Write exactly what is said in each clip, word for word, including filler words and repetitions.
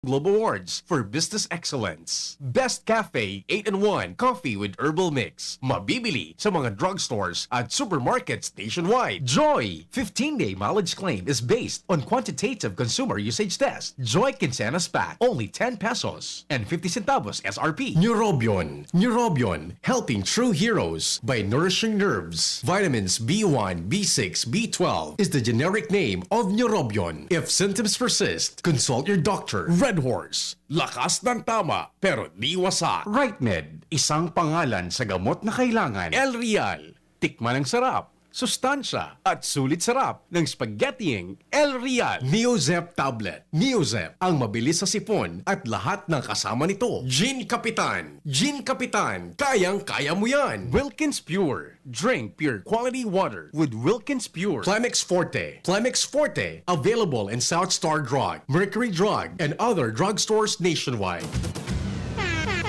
Globe Awards for Business Excellence. Best Cafe eight-in-one Coffee with Herbal Mix. Mabibili sa mga drugstores at supermarkets nationwide. Joy! Fifteen-day mileage claim is based on quantitative consumer usage test. Joy Quincenas Pack, only ten pesos and fifty centavos S R P. Neurobion. Neurobion, helping true heroes by nourishing nerves. Vitamins B one, B six, B twelve is the generic name of Neurobion. If symptoms persist, consult your doctor. Red Horse, lakas ng tama, pero di wasa. Right Med, isang pangalan sa gamot na kailangan. El Real, tikman ang sarap, sustansya, at sulit sarap ng spaghettiing El Real. Neozep Tablet. Neozep, ang mabilis sa sipon at lahat ng kasama nito. Gin Kapitan. Gin Kapitan, kayang-kaya mo yan. Wilkins Pure. Drink pure quality water with Wilkins Pure. Plemex Forte. Plemex Forte, available in South Star Drug, Mercury Drug, and other drugstores nationwide.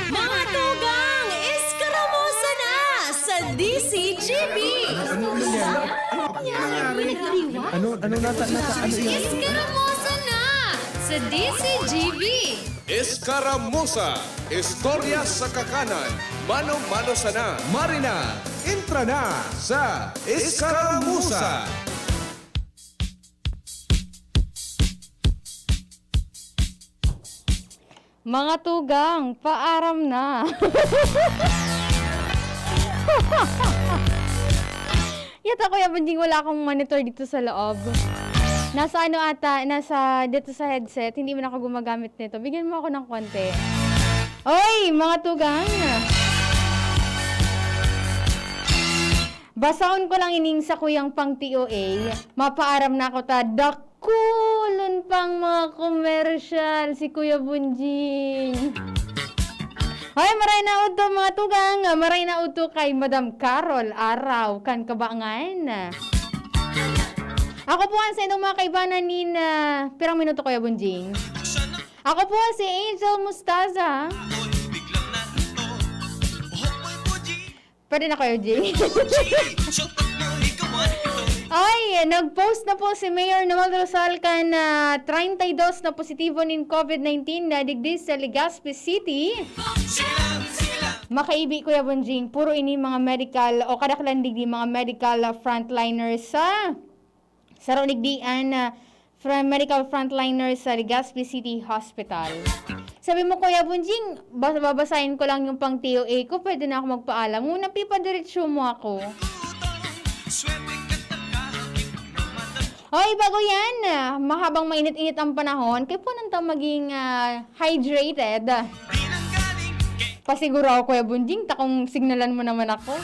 Mga tugang, eskaramusa na sa D C G B! Ano, ano nata, nata, ano yan? Eskaramusa na sa D C G B! Eskaramusa, istorya sa kakanan, mano-mano sana. Marina, entra na sa Eskaramusa. Mga tugang, paaram na. Yata, Kuya Bunjing, wala akong monitor dito sa loob. Nasa ano ata, nasa dito sa headset, hindi man ako gumagamit nito. Bigyan mo ako ng konti. Oy, mga tugang! Basahon ko lang ining sa kuyang pang T O A. Mapaaram na ako ta, dakulon pang mga commercial si Kuya Bunjing. Hoy, maray na udto, mga tugang. Maray na udto kay Madam Carol Araw kan Kabangan. Ako po ang sa inyong mga kaibanan nin, ah, pirang minuto, Kuya Bunjing. Ako po si Angel Mustaza. Pwede na, Kuya Jing. Ay, nag-post na po si Mayor Noel Rosal kan, ah, treinta y dos na positibo nin COVID nineteen na digdi sa Legazpi City. Makaibi, Kuya Bonjing, puro ini mga medical o kadaklan digdi mga medical frontliners sa saro digdi an, ah, from medical frontliners sa Legazpi City Hospital. Sabi mo, Kuya Bunjing, bas- babasahin ko lang yung pang T O A ko, pwede na ako magpaalam. Ngunyan, pipadiretso mo ako. Hoy, bago yan, ah, mahabang mainit-init ang panahon, kaya po nang ta maging ah, hydrated. Pasiguro ako, Kuya Bunjing, takong signalan mo naman ako.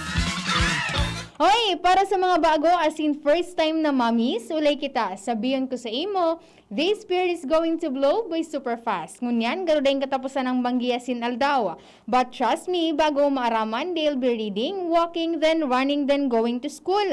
Hoy, para sa mga bago, as in first time na mommies, ulay kita. Sabiyon ko sa imo, this period is going to blow by super fast. Ngunyan, garo daing katapusan ang banggi asin aldaw. But trust me, bago maaraman, they'll be reading, walking, then running, then going to school.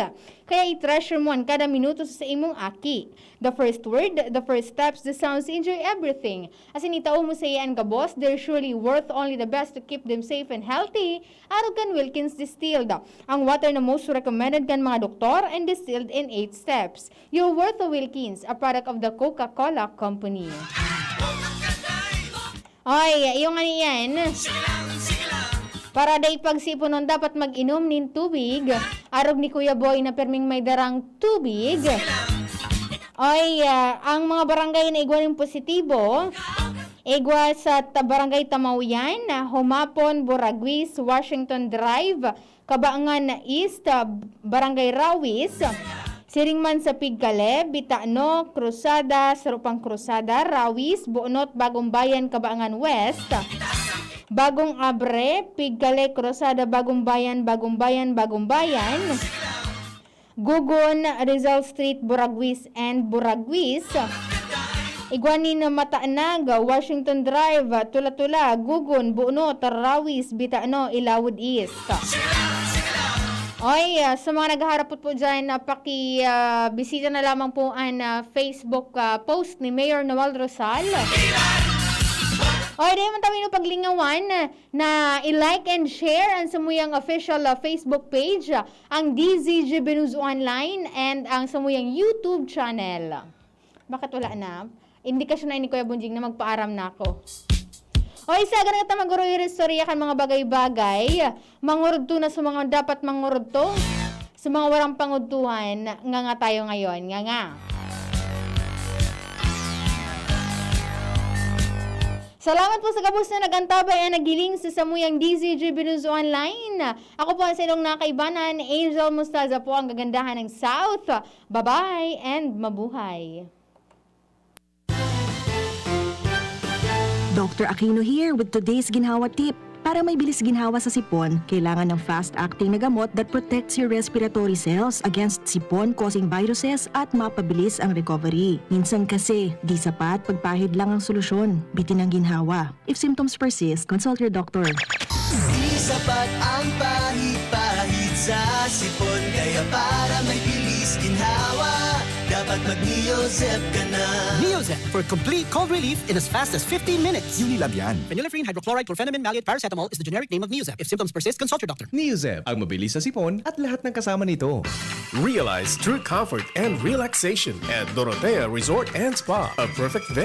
Kaya i-treasure mo an kada minuto sa imong aki. The first word, the first steps, the sounds, enjoy everything. Asin itao mo saiya an gabos, they're surely worth only the best to keep them safe and healthy. Arog kan Wilkins Distilled, ang water na most recommended kan mga doktor and distilled in eight steps. You're worth a Wilkins, a product of the Coca-Cola Company. Oy, iyo ngani yan. Para dai pagsiponon, dapat mag-inom nin tubig. Arog ni Kuya Boy na perming may darang tubig. Oy, ah, ang mga barangay na igwa nin positibo, igwa sa ta-, Barangay Tamaoyan, Humapon, Buraguis, Washington Drive, Kabangan East, ah, Barangay Rawis, siring man sa Pigkale, Bitano, Cruzada, Sarupang Cruzada, Rawis, Buonot, Bagong Bayan, Kabangan West, Bagong Abre, Pigkale, Cruzada, Bagong Bayan, Bagong Bayan, Bagong Bayan, Gugon, Rizal Street, Buraguis and Buraguis. Igwa nin Matanag, Washington Drive, Tula-Tula, Gugon, Buonot, Rawis, Bitano, Ilawod East. Oy, ah, sa mga naghaharapot po dyan, ah, paki, ah, bisita na lamang po ang, ah, Facebook, ah, post ni Mayor Noel Rosal. Oy, di man tayo paglingawan na i-like and share ang samuyang official, ah, Facebook page, ah, ang D Z G News Online, and ang samuyang YouTube channel. Bakit wala na? Indikasyon na ni Kuya Bunjing na magpaaram na ako. O isa, ganun ta maguro istorya kan mga bagay-bagay. Mangurudto na sa mga dapat mangurudto. Sa mga warang pangudtuhan, nga nga tayo ngayon, nga nga. Salamat po sa gabos na nag-antabay at naghiling sa samuyang D Z G Binuzo Online. Ako po ang sa inyong nakaibanan, Angel Mostaza po, ang kagandahan ng South. Bye-bye and mabuhay! Doctor Aquino here with today's ginhawa tip. Para may bilis ginhawa sa sipon, kailangan ng fast-acting na gamot that protects your respiratory cells against sipon-causing viruses at mapabilis ang recovery. Minsan kasi, di sapat pagpahid lang ang solusyon. Bitin ang ginhawa. If symptoms persist, consult your doctor. Di sapat ang pahid-pahid sa sipon. Kaya para may bilis ginhawa, dapat mag-Neozep ka na. Neozep for complete cold relief in as fast as fifteen minutes. Unilab yan. Phenylephrine hydrochloride chlorphenamine maleate paracetamol is the generic name of Neozep. If symptoms persist, consult your doctor. Neozep, ang mabilis sa sipon at lahat ng kasama nito. Realize true comfort and relaxation at Dorotea Resort and Spa, a perfect venue